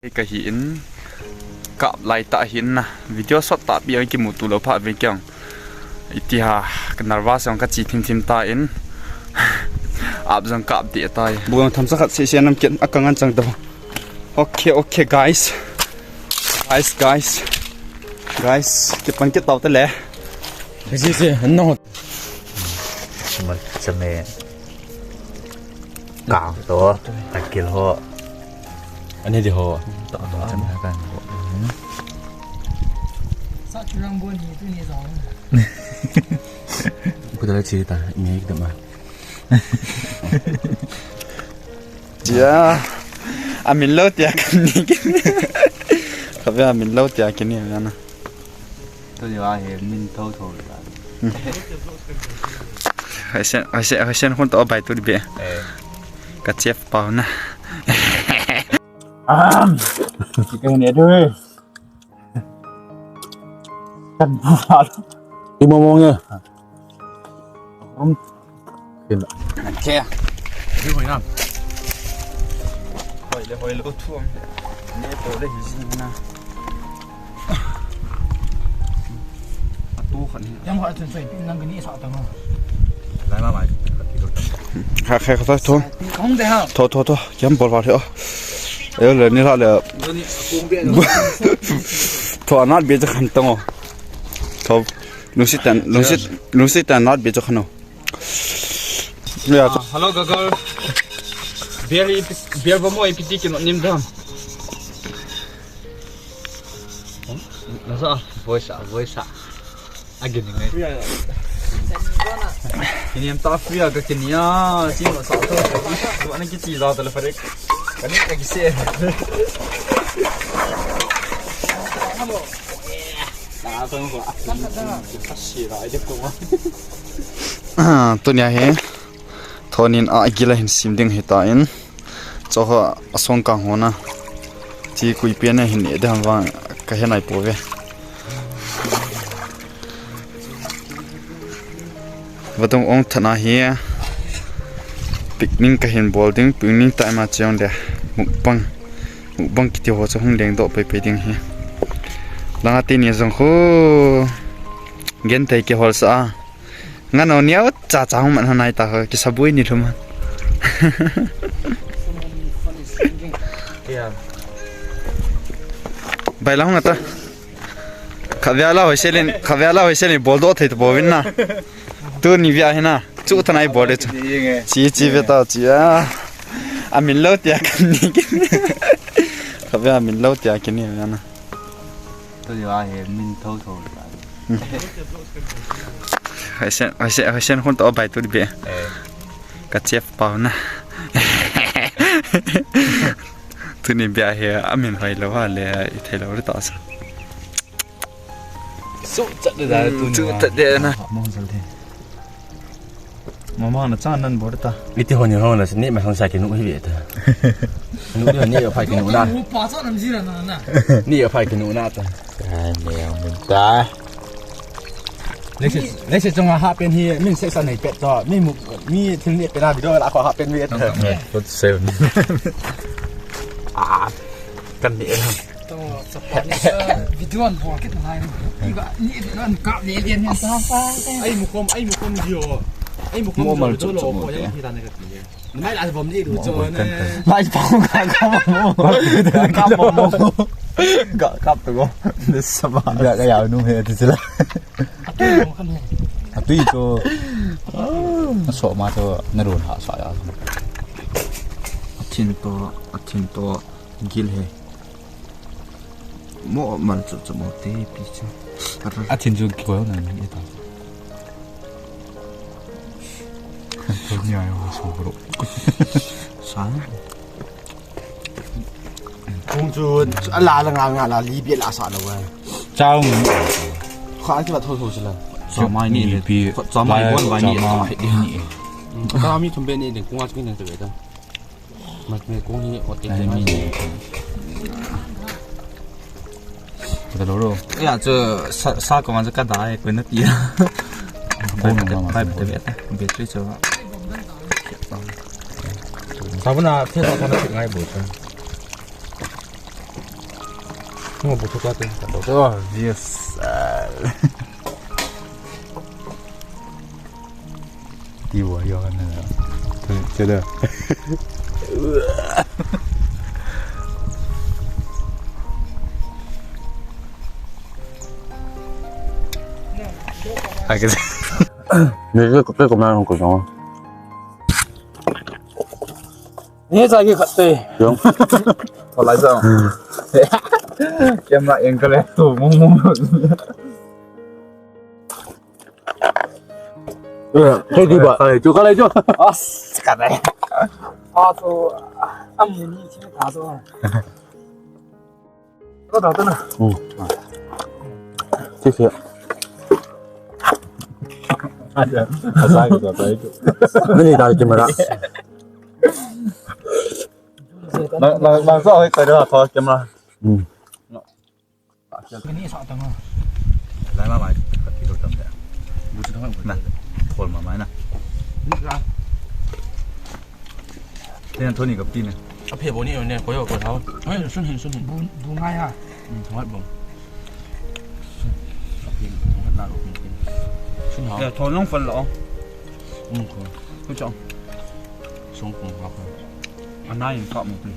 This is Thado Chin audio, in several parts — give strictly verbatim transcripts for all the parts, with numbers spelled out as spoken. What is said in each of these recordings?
Kahi in, kap lai tah hin na, video shot tah pi ang kimuto lou pha ve keng. Iti ha, ka nervous ang kachi thim thim ta in. Ap jong kap deh tai. Bu ang tham sa khat se se nam ken akang an chang ta. Okay, okay, guys. Guys, guys. Guys, kipan kit tau te le. Kachi se, no. Chame. Kang to, takil ho. Ani di ho. To, to, chame kan ho. Sa churang bon ni tu ni zong. Ku da chi ta, ni dama. Ya. Amin lou tia kan ni. Kave amin lou tia kan ni na. Tu jua hi min tho tho la. Hoisen, hoisen, hoisen hun to bai tu be. Eh. Ka chef pau na. Am. Chicken ne du. Kan bu. Imo mo nge. Um. Khe. Hoi le hoi le, o thu am. Ne to le hi jing na. A tu khan hi. Jam kha chun soi pin lang ka ni sa ta ngo. Lai ma mai. Kha khe kha tho. Kong de ha. Tho tho tho. Jam bol bol he o. E le ni la le. Ni kong be. Tho anat be cha khan ta ngo. Tho. Lungsit tan, lungsit, lungsit tan anat be cha khan o. Ya. Ah, hello, Gagal. Beer, beer ba mo, ipiti kino nim dam. Nasa, voice, voice. Again, ngai. Ini em ta free aga kini ya, si ma sa to. Mana kichi da tele farik. Kani ka kise. Na tong ko. Asi ra ide ko. Ah, tunia hi thonin a gila hin sim ding hi ta in. Cho ho asong kang ho na. Chi kui pe na hin e de ham vang ka he nai po ve. Vadung ong thana hi. Picnic ka hin bol ding, picnic time a chiang de. Mukbang. Mukbang kiti ho chu hung leng doh pai pai ding hi. Langa te ni jong khu. Gen thei kihol sa a. Ngano niau cha cha hung man hanai ta ho, kisabui ni lhum han. Bai la hung ata. Khavia la hoi selin, khavia la hoi selin bol doh thei to bovin na. Tu ni via hina. Chu thanai bol de chu. Chi chi ve ta chi a. Amin lou tia kan ni. Khavia amin lou tia kan ni na. Tu jua hi min tho tho. Hoisen, hoisen, hoisen hun to bai tu di be. Eh. Ka chef pau na. Tuni be hi amin hoi lou ha le i thei lou ta sa. Su chat de da tu ni. Su chat de na. Mo jal de. Mama na chan nan bor ta. Iti honi ho na ni ma hon sa ki nu hi ve ta. Nu ni ni phai ki nu na. Ru pa cha nam ji ra na na. Ni phai ki nu na ta. Ai me ang mun ta. Lesi lesi chunga ha pen hi min se sa nei pet to. Mi mu mi thil ni pet na video la ko ha pen ve ta. Kot se. Ah. Kan ni. Video an bol kit nai. Iga ni an kap le le ni sa sa. Ai mu kom, ai mu kom dio. Ai mu kom dio lo ko ya ki ta ne ka ti. Mai la bom ni du cho ne. Mai pa ko ka ka mo. Ka mo mo. Ka kap to ko. Ne sa ba. Ga ga ya nu he ti sila. Atui cho. So ma cho na ron ha sa ya. Athin to, athin to gil he. Mo man chu chu mo te pi chu. A thin chu ki ko na ni ta. Ni ai ho so bro. Sa. Kung chu ala la nga nga la li bi la sa lo wa. Chao. Kha ki ba tho tho chu la. Sa mai ni le. Sa mai bon mai ni. Ka mi thum be ni le kung a chu ni te be ta. Mat me kong hi o te te mai. Ai, mi ni. Kita lo lo. Ya, chu sa, sa ko man chu ka dai, ko na ti. Ko na ma. Bai, bai, bai, bai, bai, bai, bai. Sa bu na, te sa ko na ngai bu chu. Ngo bu thu ka te. Ka to. Yes. Ti wa yo na. Che da. Ai ke. Ni ke ko ko ma ko jong. Ni sa ki khat te. Jong. Ko lai sa. Camera angle tu mong mong. Kei di ba? Kalei chu, kalei chu. As, kalei. A to, am ni chi ta to. Ko da to na. Hmm. Chi chi. Asa ko da to. Ni da camera. Na, na, na sa ko da to camera. Hmm. Kini sa tang. Lai ma mai. Kati to tam da. Bu chu tang. Na. Khol ma mai na. Ni ka. Ten thoni kap ti ne. A phe bo ni ne ko yo ko thao. Ai sun hin sun hin. Bu bu ngai ha. Hmm, thong hat bom. Sun. Kap ti. Thong hat na ro. Sun ha. Ya thon long fan lo. Hmm ko. Ko chong. Song ko ha ko. Anai in kap mo ti.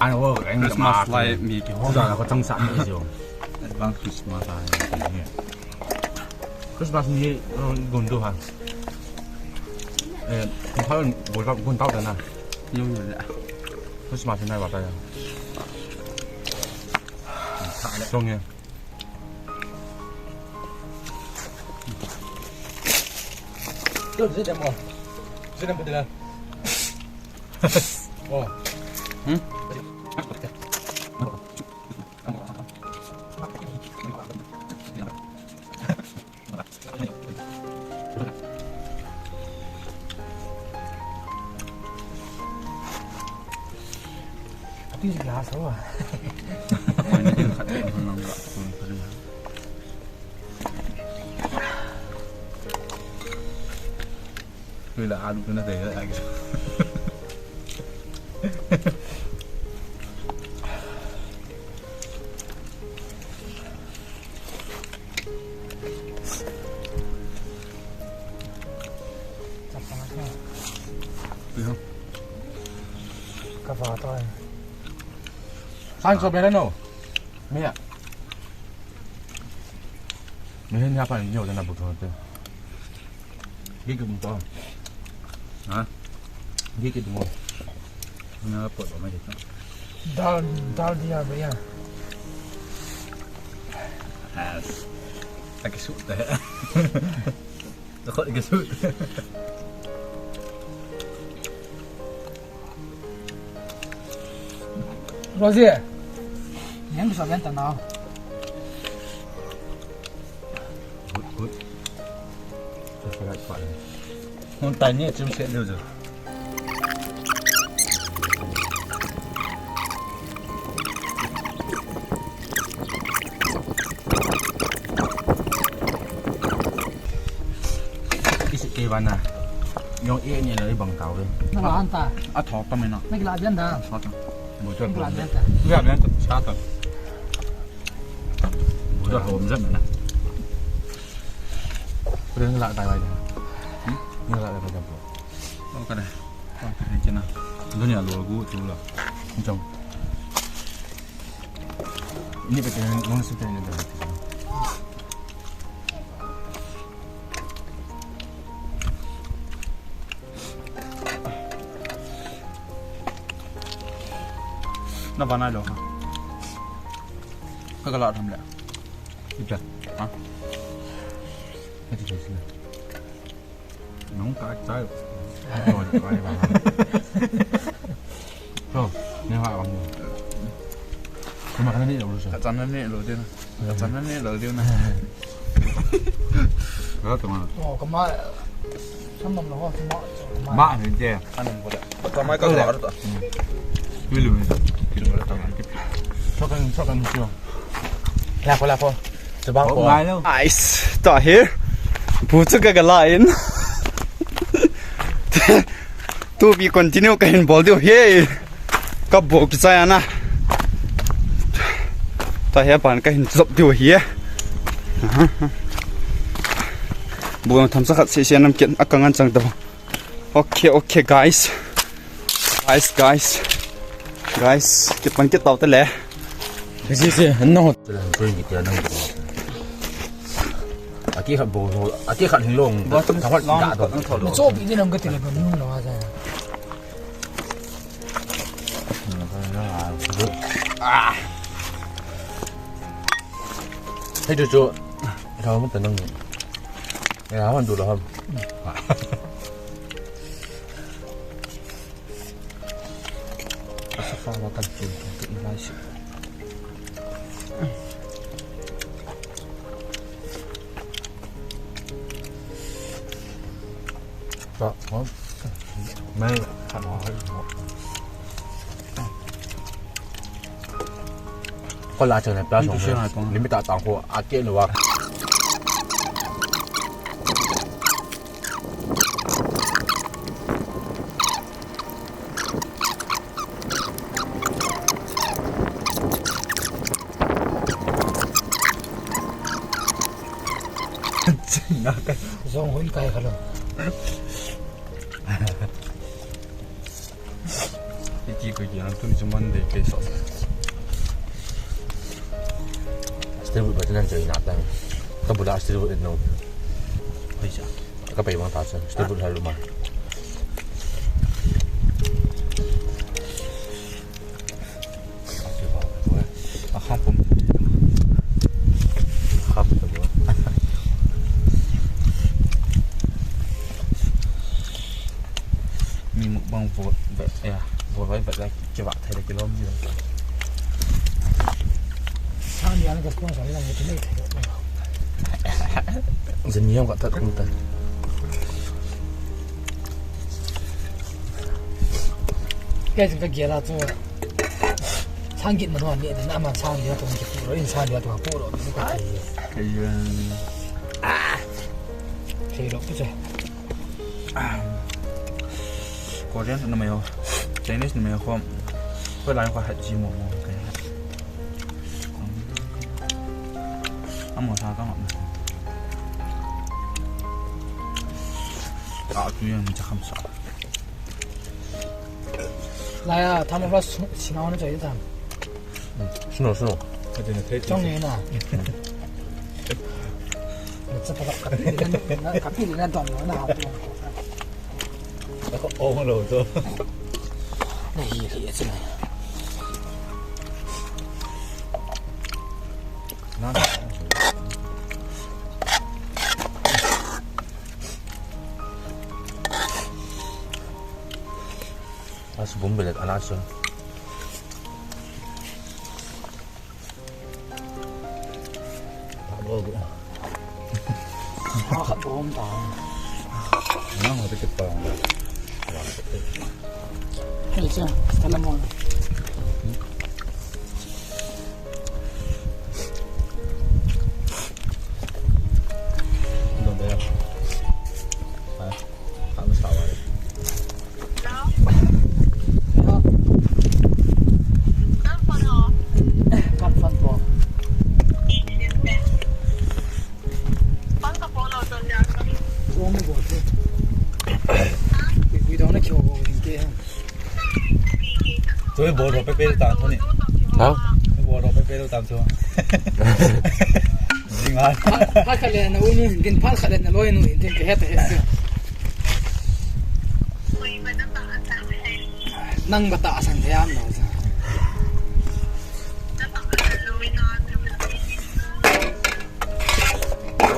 Ano, Christmas lai mi kihong. Advance Christmas lai mi kihong. Christmas ni, uh, gun do ha. Eh, gun tau, gun tau da na. Yung yun na. Christmas ni ba ta ya. Song ya. Yo, zai dem mo. Zai dem mo dila. Oh. Hmm? Ati si glass ho. Koi na din khat ko nang ga ko na. Koi la alu ko na de ga. Ka va to. Sang so bela no. Mia. Me hin ya pa ni yo na bu to te. Gi ki bu to. Ha? Gi ki bu mo. Na pot ba mai de. Dal, dal dia ba ya. Has. Aki su ta. Kot ki su. Rosie. Yang bisa ben tanau. Good, good. Sa sa pa. Hon tai ni chim se lu ju. Isi ke bana. Yong e ni lo bang tau le. Na la anta. A tho ta me na. Na la bian da. Sa ta. Bu ta. Na la bian ta. Ya bian ta. Sa ta. Bu ta ho mi sa me na. Ku ding la tai bai da. Hmm? Ni la tai bai da. Ka na. Ka na kina. Dunia lo gu tu la. Jong. Ni pe te nong su te ni da. Na ba na lo ha. Ka ka la tham le. Ita. Ha? Ka ti sila. Nung ka chai. Nung ka chai ba. To, ne ha bang. Kuma kana ni lo sa. Ka chana ni lo din. Ka chana ni lo din na. Ka to ma. Oh, kama. Samam lo ho, kama. Ma ni je. Anam ko da. Kama ka lo ta. Wi lu ni. Ki lo ta. Sok Lako, lako. Chubang ko. Ais, ta hi. Bu chu ka gala in. Tu bi continue ka hin bol diu hi. Ka bu kichai ana. Ta hi ban ka hin jop diu hi. Bu tham sa khat se se nam ken a ka ngan chang ta. Okay, okay, guys. Guys, guys. Guys, kipan kit tau te le. Kasi si, ano? Aki khat bo, aki khat hinglong. Ba, thapat long, da do. Nang thot lo. Cho bi din ang ka tile ba nung lo asa. Ah. Hey, tu tu. Thau mo tanang. Ya, han du lo ham. Asa fa wa kan tu tu i lai si. Ba, hom. Mai, kan ho. Ko la chang na pla song. Limit ta tang ko a ke lo wa. Jong hun kai khalo. Iti ko ki an tuni chu Monday kei sa. Steamboat ba tinan chai na ta. Ka bula steamboat no. Oi cha. Ka pai bang ta cha. Steamboat hal ma. A khat pum. Khat pum. Mi mukbang vo, vet, ya, vo vai vet lai, kivah thei le kilom ji. Sang dia na ka sponsor ni na ni thei. Jin yong ka ta kum ta. Kei jing ka gel a chu. Sang git ma don ni, na man sang dia tu ki pu lo, in sang dia tu ka pu lo, ni ka thei. Thei lo. Ah. Thei lo pu che. Korean numei ho, Chinese numei ho, koi lai koi hat ji mo mo kei. Amo sa ka ngam. Ka tu yang cha kham sa. Lai a, tham a, sinau na choi tham. Snow, snow. Chong ni na. Sa pa ka pi na, ka pi na don na. Ako ong lo to. Na hi hi sa na. Na. As bum belet ana so. Tui bol ro pepe tam tuni. Ha? Bol ro pepe tam tu. Jinga. Phat khat le na unu, din phat khat le na loi nu, din ke het het. Nang ba ta san de am lo sa.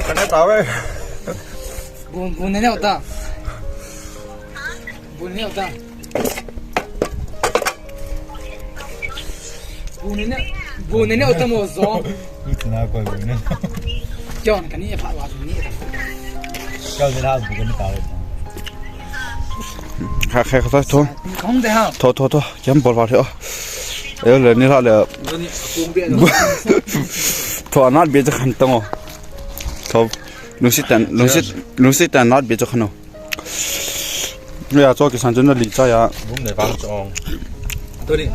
Kana ta ve. Bun bun ne ta. Bun ne ta. Bun ne, bun ne ta mo zo. Ni tuna ko bun ne. John, kani e pha wa ni. Kau de la bu ni ta. Kha, kha, kha, tho. Kong de ha. Tho, tho, tho. Kiam bol wa tho. Ayo le ni la le. Tho anat be cha khan tango. Tho lungsit tan, lungsit, lungsit tan anat be cha khan o. Ya cho kisan chun na li cha ya. Bum ne bang chong. Tuni.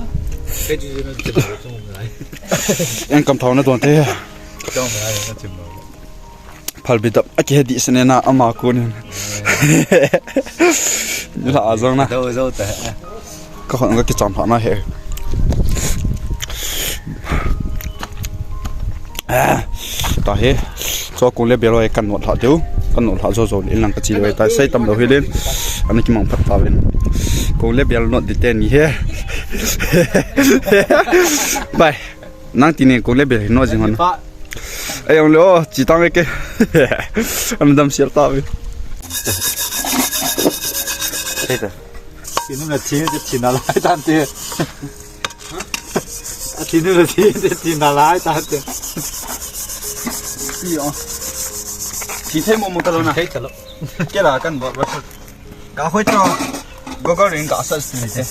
Kei chu na chim lo chong nai. En kam thau na don te. Chong nai na chim lo. Phalbi dap a kihe di sene na ama ko ni. Ni la a jong na. Zo zo ta. Ka khon ka kicham pha na he. Ah, ta he. Cho kong le bel ho kan not lha deu. Kan not lha jo jo le lang ka chi le ta sei tam lo hi len. Ani ki mang phat ta ven. Kong le bel not di te ni he. Bye. Nang ti ni kong le bel hi not jing hon. Ai ong le o, chi tang ke. An dam sial ta ve. Thinu na thi, thi na lai tan te. A thinu na thi, thi na lai tan te. Ti o. Thi thei mo mo ta lo na. Thei ta lo. Ke la kan bol bol. Ka hoi to. Google ring ka sa sti te.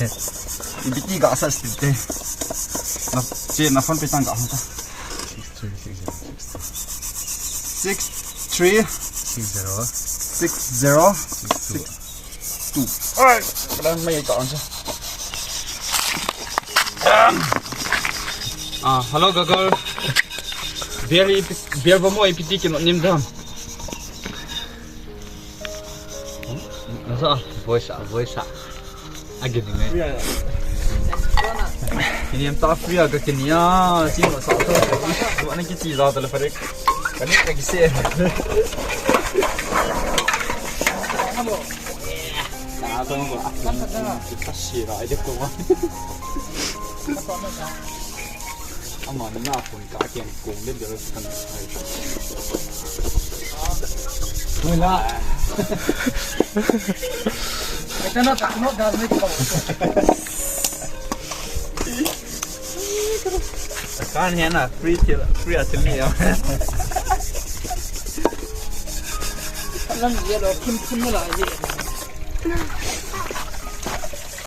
Ibiti ka sa sti te. Na, che na phone pe tang ka hoi to. Six three six zero six zero six two. Alright. Lang mai ka on sa. Ah, hello Google. Bel i, bel ba mo ibiti ki no nim dam. Nasa, voice a, voice a. Agi ni me. Ini em ta free aga kini a, si mo sa to. Mo ana ki ti za ta le farek. Kani ka ki se. Sa to ko. Ka si ra ai de ko. Ama ni na phone ka ken kong le bel kan. Wala. Ito na, takno, dal mo ito. Kan hena free til, free atil ni ya. Alam yelo, kim kim mo la ye.